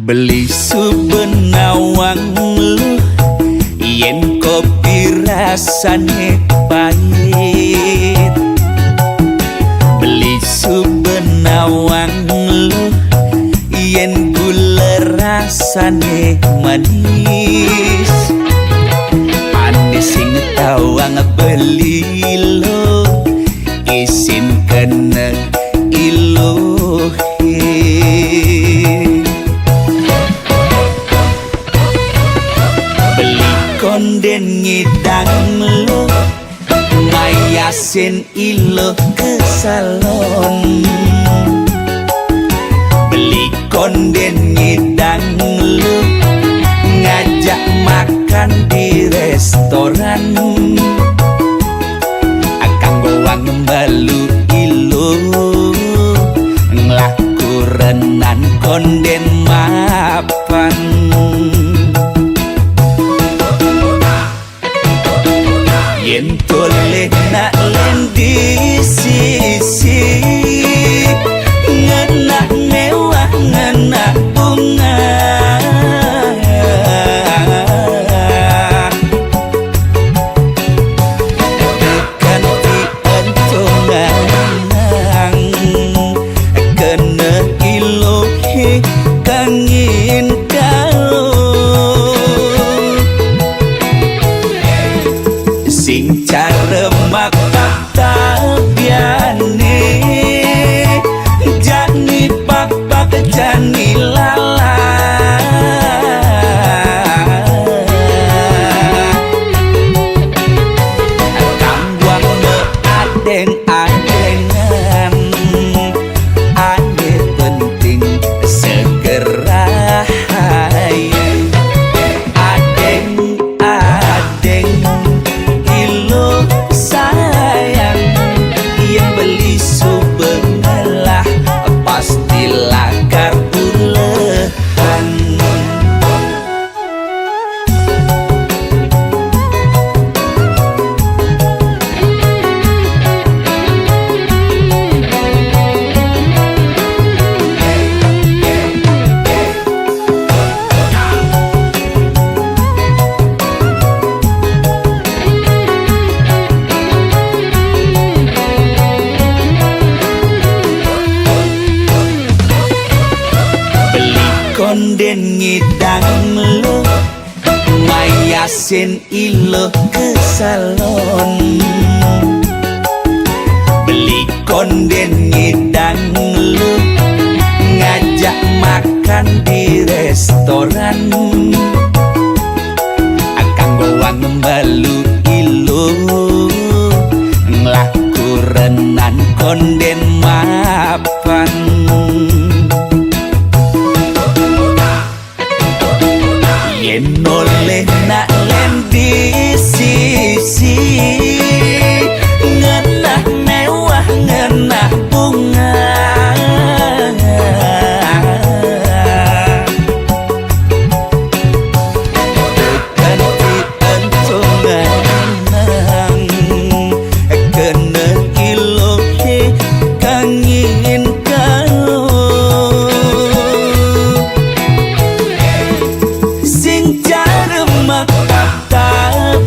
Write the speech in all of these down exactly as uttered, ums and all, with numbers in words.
Beli subenawang lu, yen kopi rasane pait. Beli subenawang lu, yen gula rasane manis. Anis sing tawang beli lo, isin kena iluhe. Beli konden ngidang lo, mayasin ilo ke salon. Beli konden ngidang lo, ngajak makan di restoran. Akang goang balu ilo, nglaku renan konden mapan. Yen toleh nak lendi sisi, ngenak mewah, ngenak bunga. Kanti entungan kena ilohe kangin kau. Sing cara makan tabiane, jani pakpak jani lala. Kangguang adeng-adengan, ane penting segera. Adeng, adeng, ilo sayang, yang beli subengelah, pasti lakar ulehan. Beli konden ngidang lo, mayasin ilo ke salon. Beli konden ngidang lo, ngajak makan di restoran. Akang goang balu ilo, nglaku renan konden mapan. Yen oleh nak lendi sisi, ngenah mewah, ngenah bunga. Tekan ti entungan nang, kena ilohe kangin kau. Sing cara makan tabiane,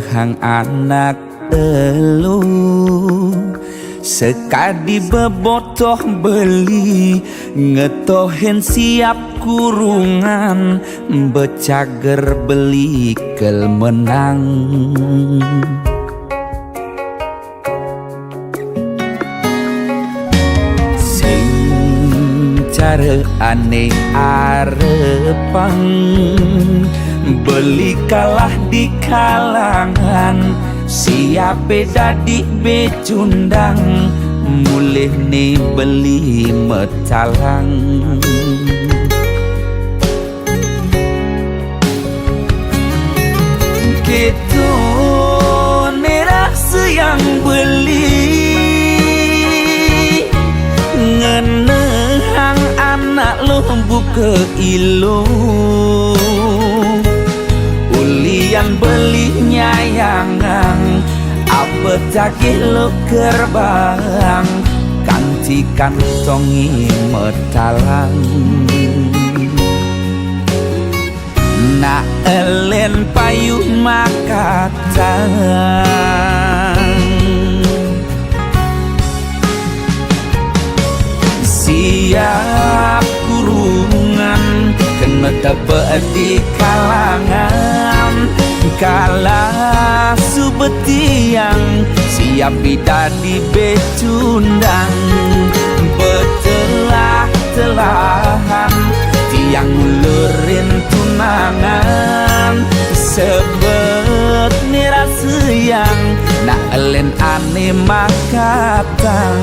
Kang anak telu, sekadi bebotoh beli, ngetohin siap kurungan, becager beli kel menang. Sing care ane arepang, beli kalah di kalangan, siape dadi becundang, mulihne beli mecalang. Ketone rase yang beli, ngenehang anak lo buka ilu. Ulian beli nyayangang, apa cagih lo kerbang, kanti kantongi metalang. Nak elen payu makatang. Siap kurungan, kena tebak di kalangan. Kalah subetiang, siap dadi becundang. Betelah-telahan, tiang ngulurin tunangan. Sebet ni rasa yang, nak elen ane makatang.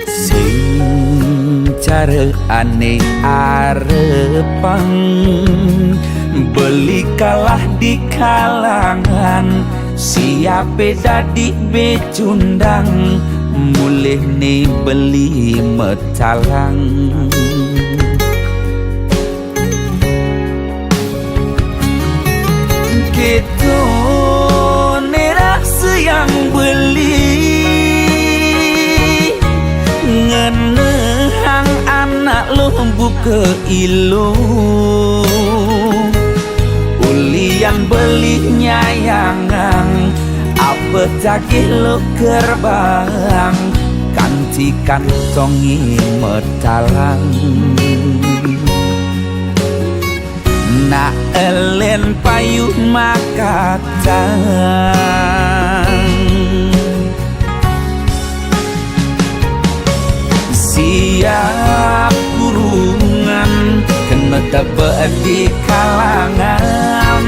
Sing care ane arepang, beli kalah di kalangan, siape dadi becundang, mulihne beli mecalang. Ketone rasa yang beli, ngenehang anak lo buka ilu. Ulian beli nyayangang, apa cagih lo kerbang, kanti kantongi metalang. Nak elen payu makatang. Siap kurungan, kena tebak di kalangan.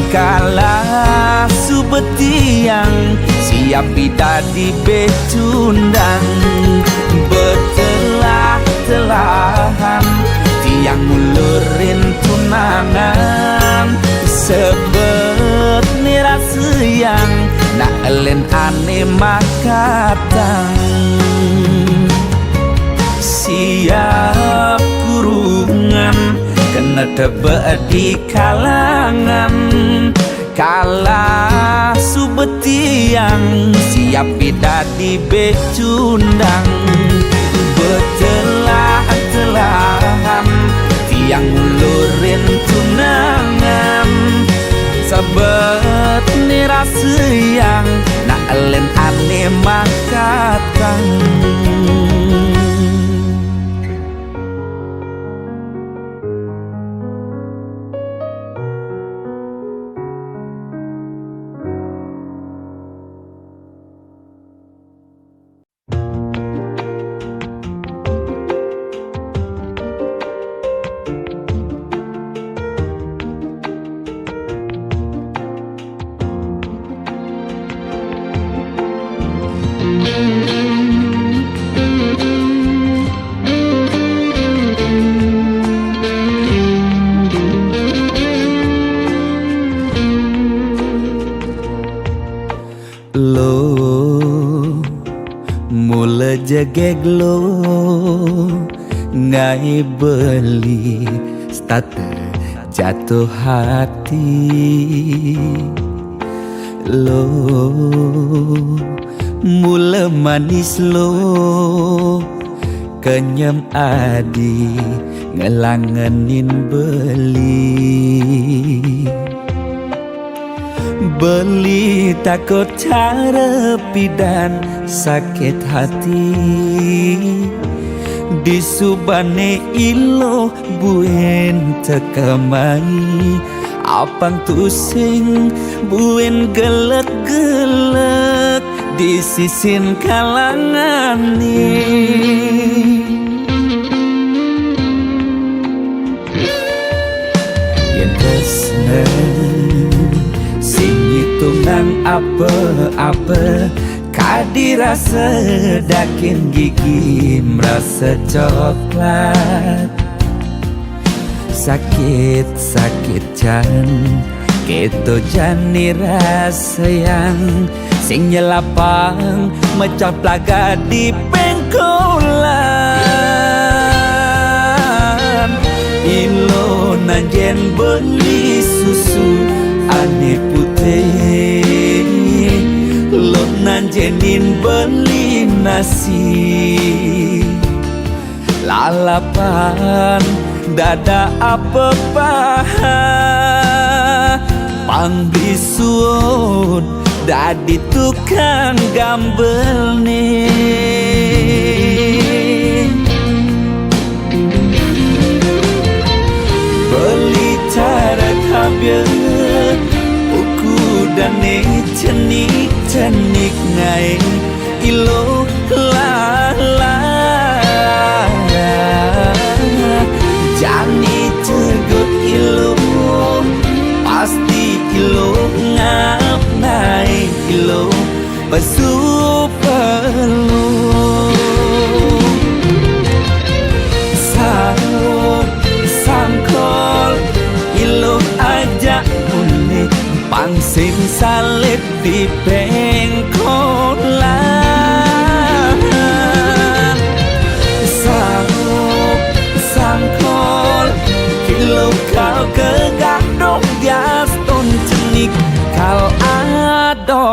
Kalah subetiang, siap dadi becundang. Betelah-telahan, tiang ngulurin tunangan. Sebet ni rasa yang, nak elen ane makatang. Siap kurungan, kena tebak di kalangan. Kalah subetiang, siap dadi becundang. Betelah-telahan, tiang ngulurin tunangan. Sebet ni rasa yang, nak elen ane makatang. Jegeg lo ngai beli, start jatuh hati. Lo mula manis lo, kenyem adi ngelangenin beli. Beli takut cara pidan sakit hati. Disubane ilo buin tekemai, apang tusing buin gelek-gelek di sisin kalangane. Yen tresna sing ngitungang apa-apa, kadi rasa daging gigi merasa coklat. Sakit-sakit jan, keto jani rasayang, sing nyelapang mecah plaga di pengkolan. Ilo nanjen beli susu ane putih, lo nanjenin beli nasi. Lalapan dada apa paha, pang bisuud dadi tukang gambel ni. Beli cara tabia, uku dane cenik-cenik ngai ilo lala. Jani cegut ilo, pasti ilo ngap nai ilo pesu pelu. Saup sangkol ilo aja muni, pang sing salit di pengkolan. Saup sangkol ilo kal ke gadok dias ton cenik kal adokan.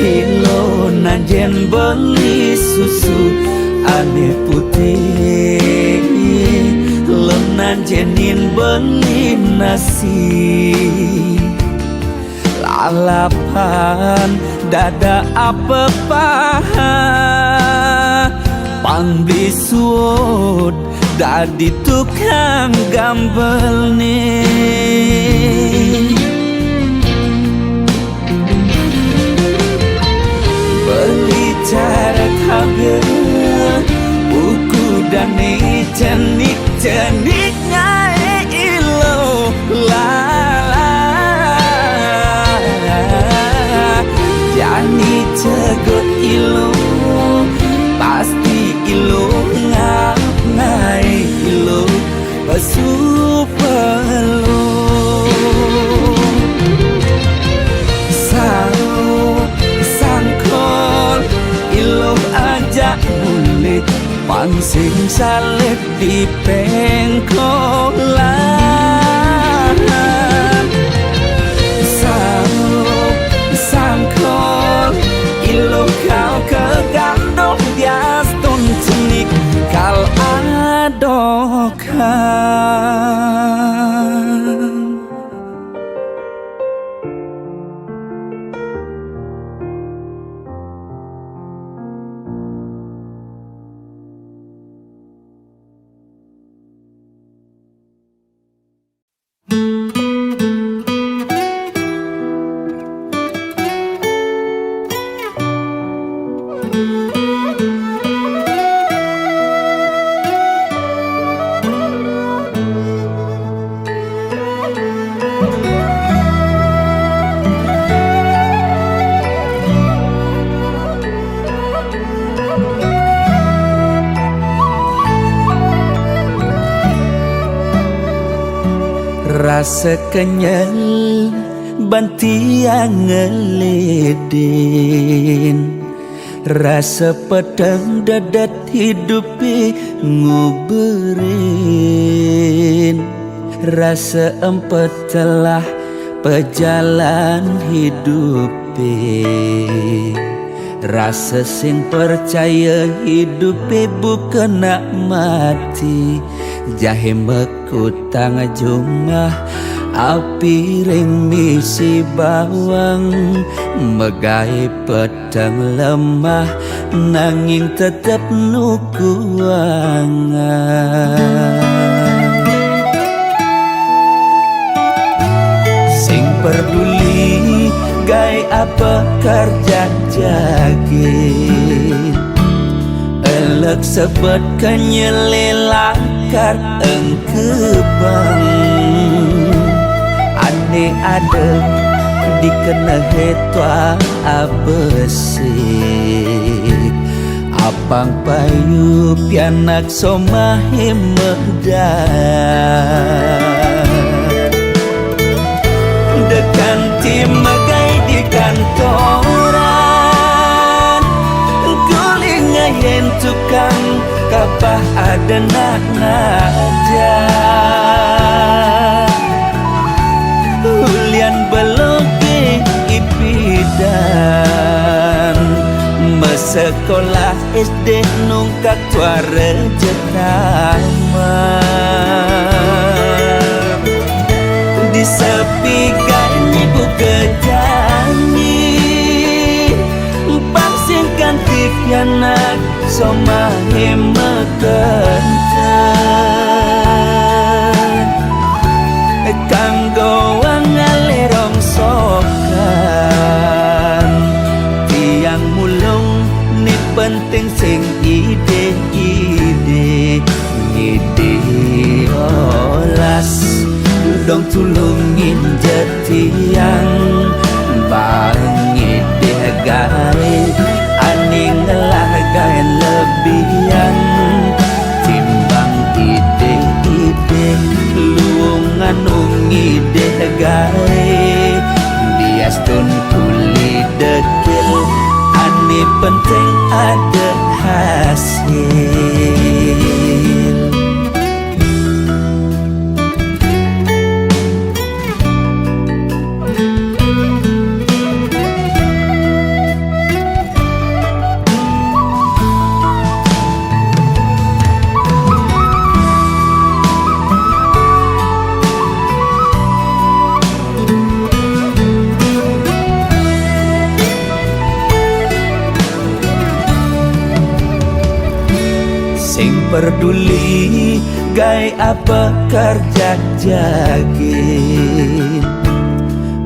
Ilo nanjen beli susu ane putih, lo nanjenin beli nasi. Lalapan dada apa paha, pang beli suud dadi tukang gambel ni. Beli cara tabia, uku dane cenik-cenik ngai ilo lala. Jani cegut ilo, pasti ilo ngap ngai ilo pesu pelu. Saup sangkol ilo aja muni, pang sing salit di pengkolan. Saup sangkol ilo kal ke gadok dias ton cenik kal adokan. Rasa kenyel ban tiang ngelidin, rasa peteng dedet hidupi nguberin, rasa empetelah pejalan hidupi. Rasa sing percaya hidupi bukan nak mati. Jahe mekutang jumah api ring misi bawang, megai peteng lemah nanging tetep nukuangan. Sing peduli gai apa kerja jagin, elek sebet kenyele lakar engkebang. Ane ada dikena hetwa abesik, apang payu pianak somahe medar. Dekan tim megai di kantoran, guling ngayen tukang kapah ada nak ngajar. Ulian beloge ipidan, mesekolah S D nungkak tuara jetaman. Di sepi gai ni buka jani, pang singkan ti pianak somahe mekenten. Kanggo wang ngalih rongsokan, tiang mulung ni penting sing ide-ide. Ngide olas, dong tulungin je tiang, bang ngide gae, ane ngelah gaen lebihan. Timbang ide-ide, luung anu ngide gae, diastun kuli dekil, ane penting ada hasil. Sing peduli gai apa kerja jagin,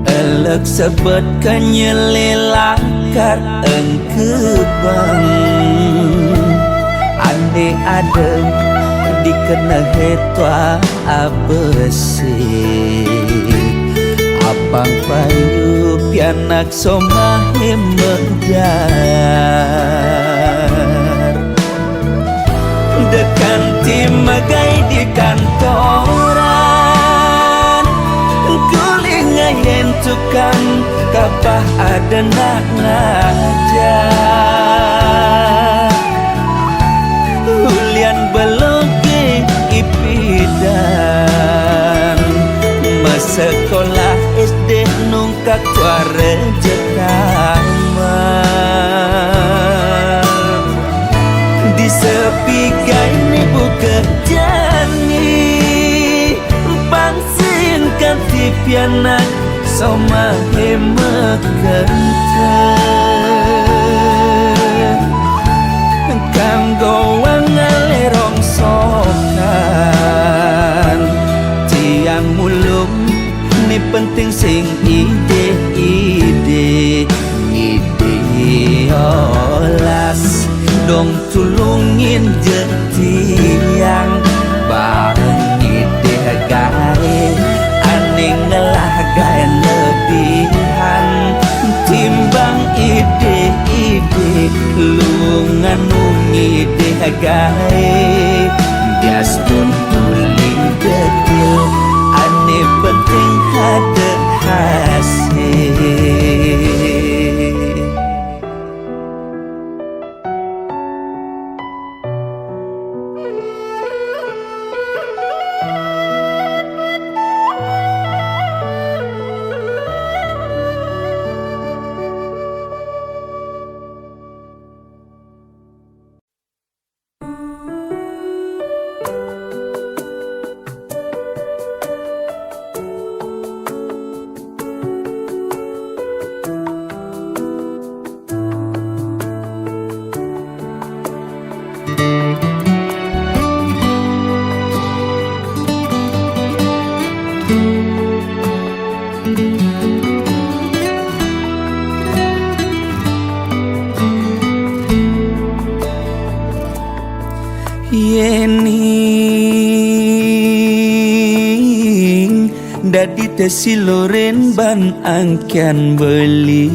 elek sebet kenyele lakar engkebang. Ane ada dikena hetwa abesik, apang payu pianak somahe medar. Dekan tim megai di kantoran, guling ngayen tukang kapah ada nak ngajar. Ulian beloge ipidan, mesekolah S D nungkak tuara jetaman. Di sepi gai ni buka jani, pang singkan ti pianak somahe mekenten. Kanggo wang ngalih rongsokan, tiang mulung ni penting sing ide-ide. Ngide olas, dong tulungin je tiang, bang ngide gae, ane ngelah gaen lebihan. Timbang ide-ide, luung anu ngide gae, diastun kuli dekil, ane penting ada hasil. Yening dadi tesi loren ban angkian beli.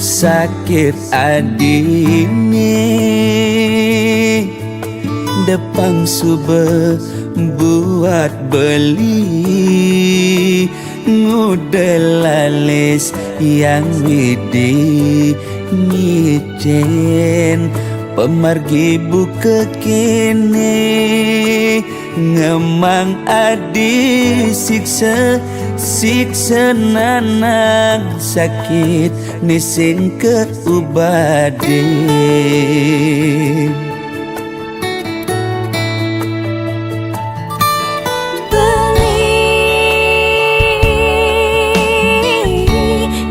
Sakit adine depang suba buat beli. Ngudel alis yang widi nyicen pemargi buka kene. Ngemang adi siksa, siksa nanang sakit nising ke ubade. Beli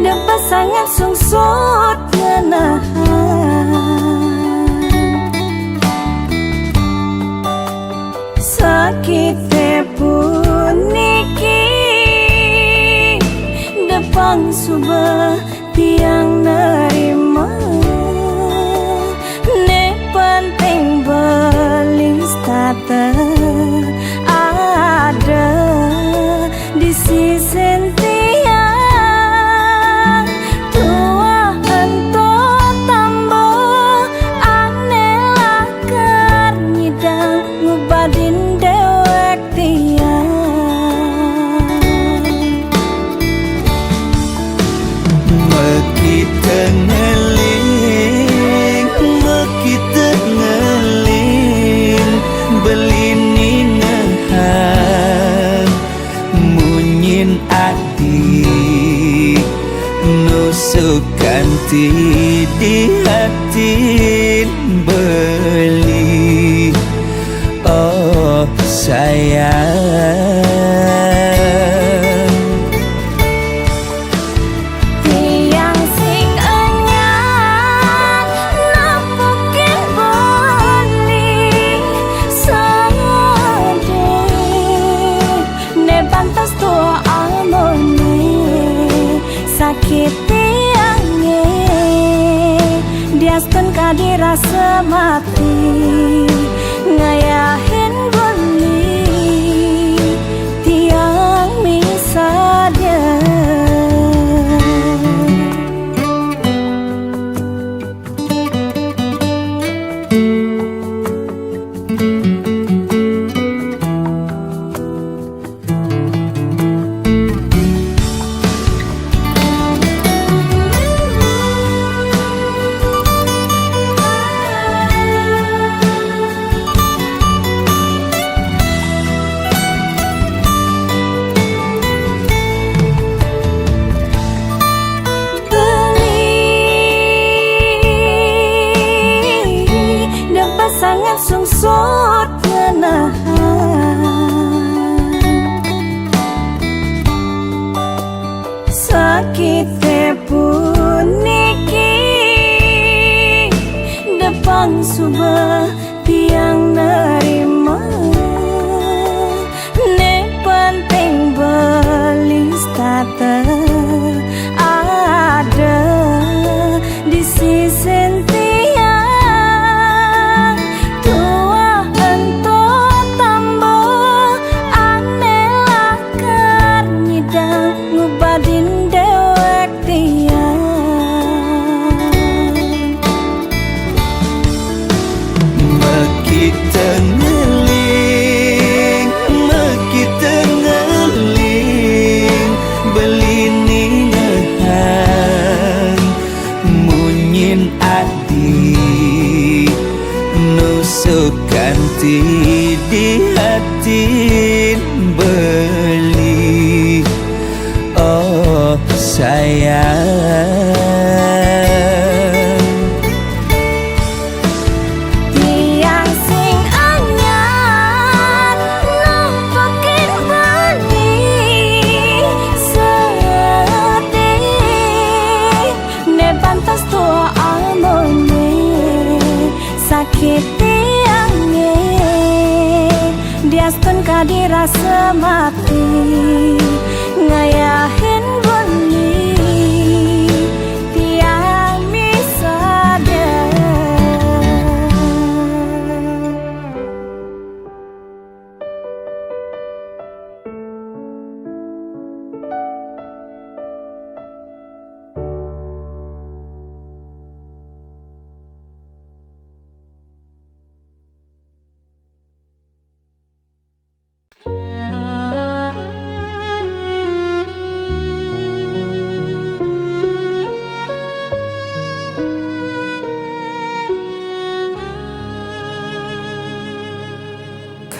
deba sangat sungsut ngenahan sakite puniki, depang suba tiang nerima. Ne penting beli setata ada di sisi tiang. Tuah ento tamba ane lakar nyidang ngubadin dewek tiang. Mekita ngeling, mekita ngeling, beli ningehang munyin ati nusukan ti di atin beli. Oh sayang, tiang sing enyang napukin beli sade. Ne bantas tua amone sakit tiange, diastun kadi rasa mati ngayahin beli tiang misadia. Kon ka dirasa mati, ngayahin bonni tiang misada.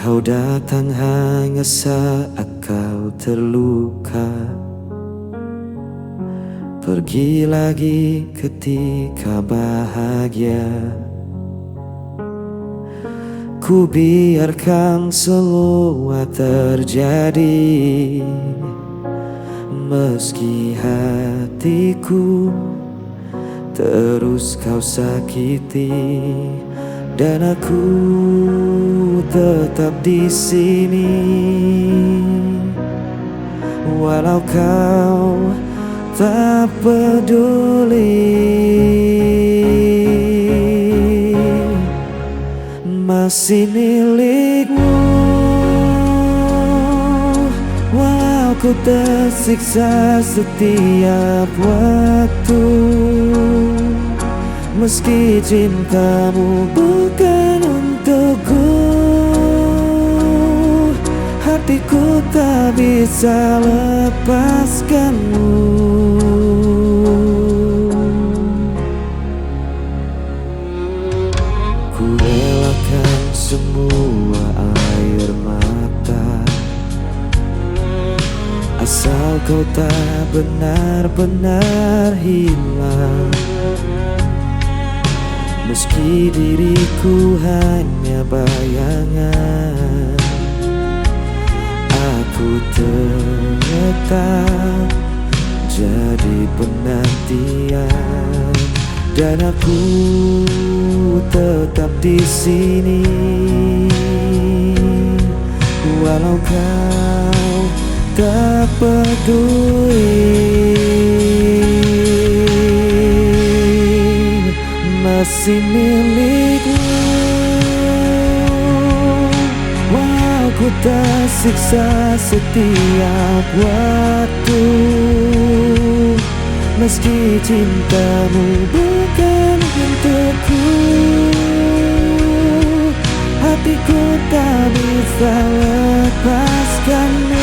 Kau datang hanya saat kau terluka, pergi lagi ketika bahagia. Ku biarkan semua terjadi, meski hatiku terus kau sakiti, dan aku tetap di sini. Walau kau tak peduli, masih milikmu. Walau ku tersiksa setiap waktu, meski cintamu bukan untukku, hatiku tak bisa lepaskanmu. Ku relakan semua air mata, asal kau tak benar-benar hilang. Meski diriku hanya bayangan, aku tetap jadi penantian, dan aku tetap di sini. Walau kau tak peduli, masih milikmu. Walau ku tersiksa setiap waktu, meski cintamu bukan untukku, hatiku tak bisa lepaskanmu.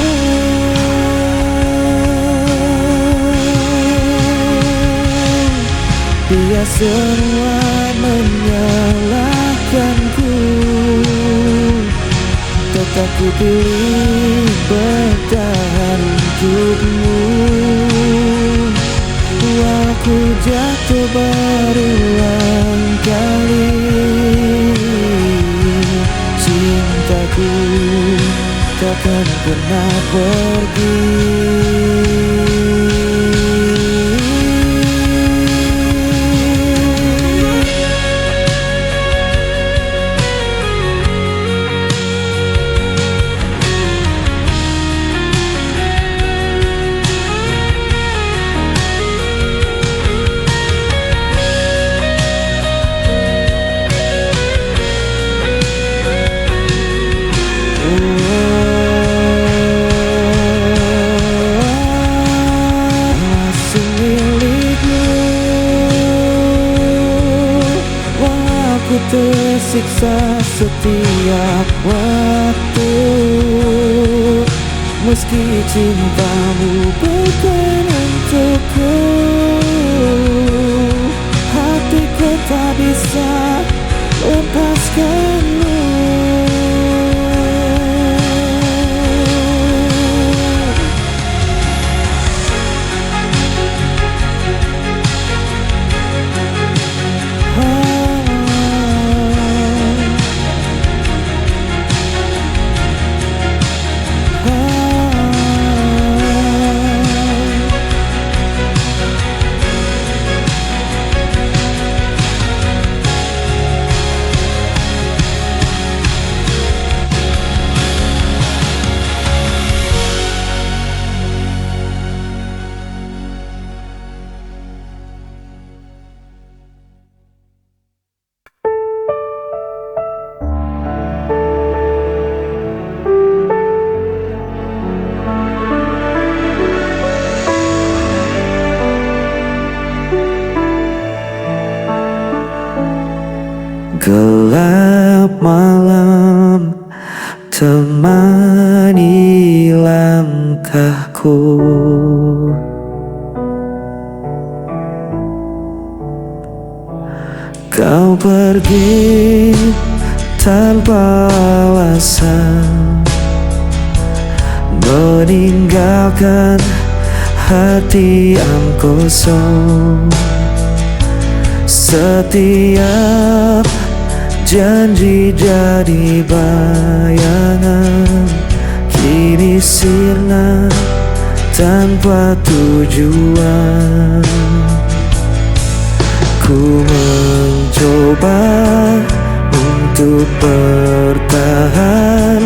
Biar semua menyalahkanku, tetap ku pilih bertahan untukmu. Walau ku jatuh berulang kali, cintaku takkan pernah pergi. Masih milikmu, walau ku tersiksa setiap waktu. Meski cintamu bukan untukku, hatiku tak bisa lepaskanmu. Gelap malam temani langkahku. Kau pergi tanpa alasan, meninggalkan hati yang kosong. Setiap janji jadi bayangan, kini sirna tanpa tujuan. Ku mencoba untuk bertahan,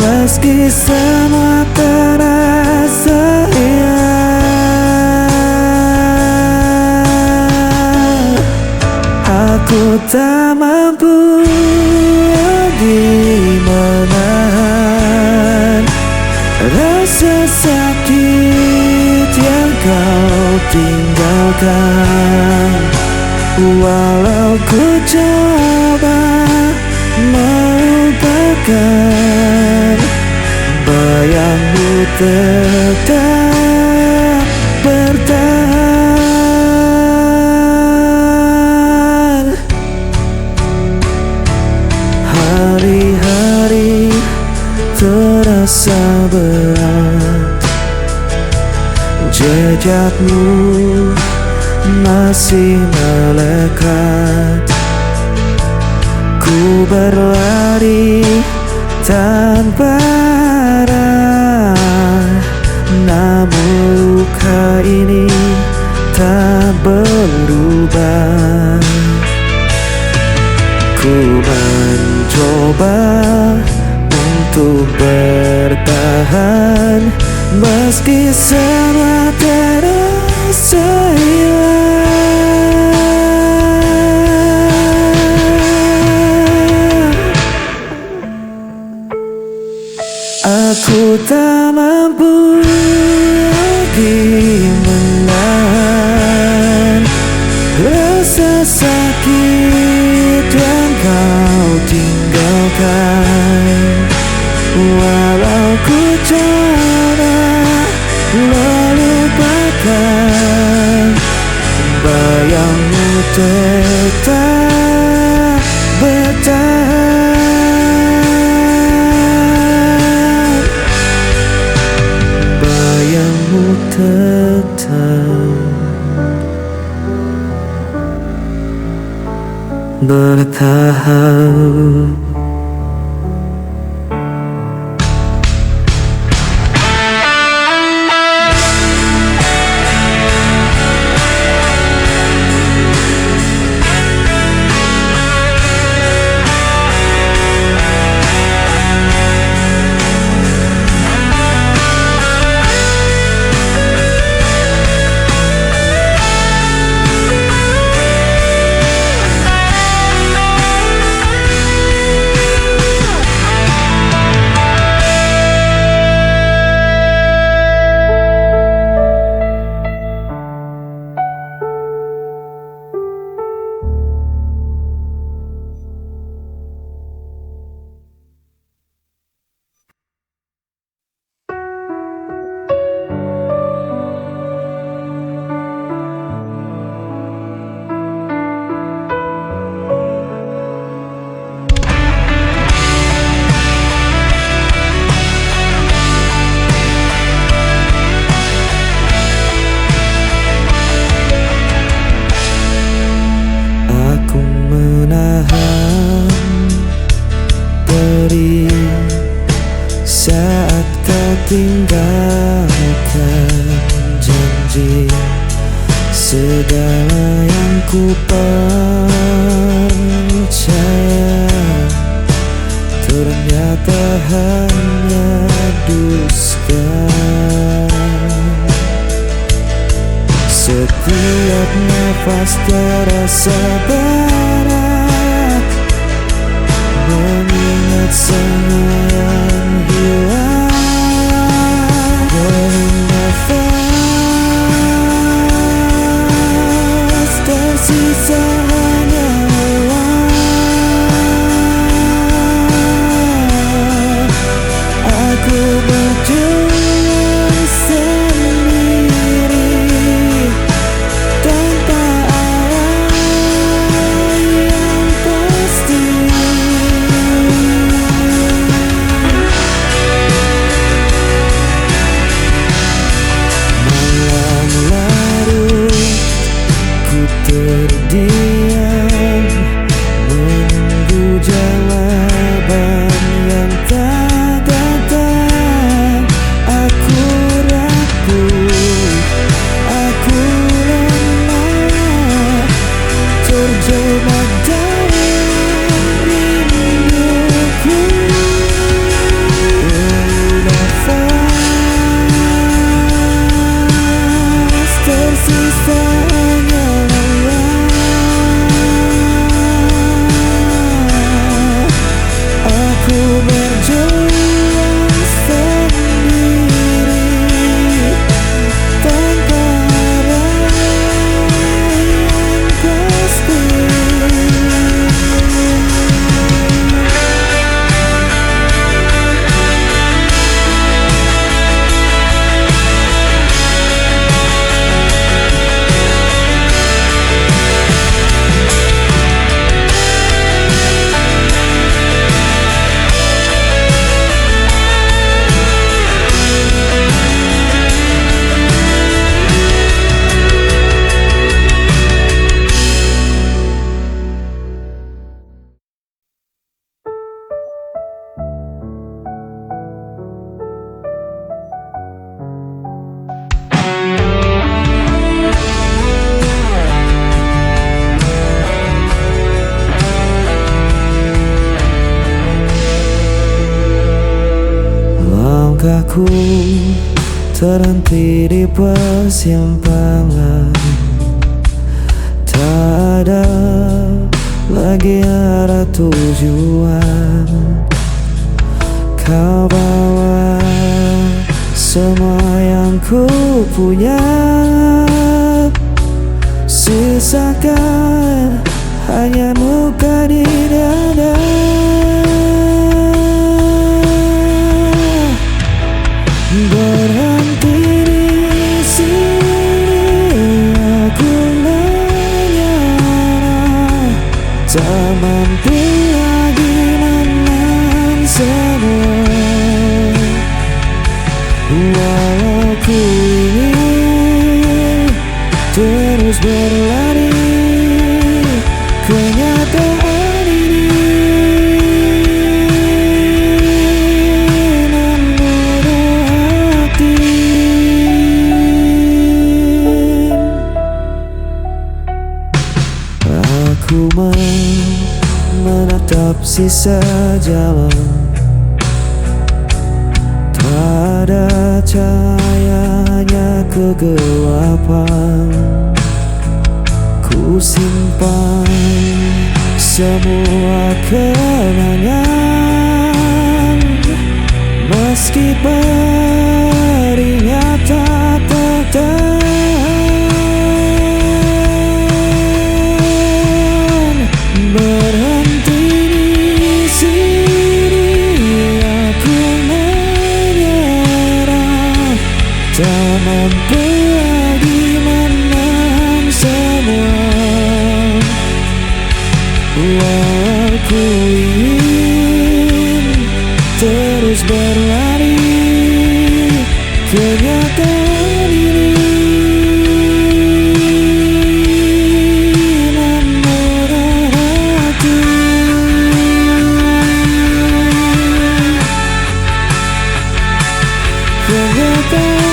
meski semua terasa hilang. Aku tak mampu lagi menahan rasa sakit yang kau tinggalkan. Walau ku coba melupakan, bayangmu tetap bertahan. Hari-hari terasa berat, jejakmu masih melekat. Ku berlari tanpa arah, namun luka ini tak berubah. Ku mencoba untuk bertahan, meski semua terasa hilang. Aku tak mampu lagi menahan rasa sakit yang kau tinggalkan. Walau ku coba melupakan, bayangmu tetap bertahan. Bayangmu tetap bertahan. Aku menahan perih saat kau tinggalkan janji. Segala yang ku percaya ternyata hanya dusta. Setiap nafas terasa berat, mengingat semua yang hilang. Dari nafas tersisa hanya lelah. Terdiam menunggu jawaban yang tak datang. Aku rapuh, aku lemah, terjebak dalam rinduku. Nafas tersisa hanya lelah. Aku berjuang sendiri tanpa arah yang pasti. Langkahku terhenti di persimpangan. Tak ada lagi arah tujuan. Kau bawa semua yang ku punya. Sisakan hanya luka di dada. Berhenti di sini, aku menyerah. Tak mampu lagi menahan semua. Walau ku ingin terus berlari, kenyataan ini memberatkan. Aku men- menatap sisa jalan. Tak ada cahayanya kegelapan. Ku simpan semua kenangan. Meski perihnya tak tertahan. Berhenti di sini, aku menyerah. Tak mampu lagi menahan semua. Walau ku ingin terus berlari, kenyataan ini memberatkan. Kenyataan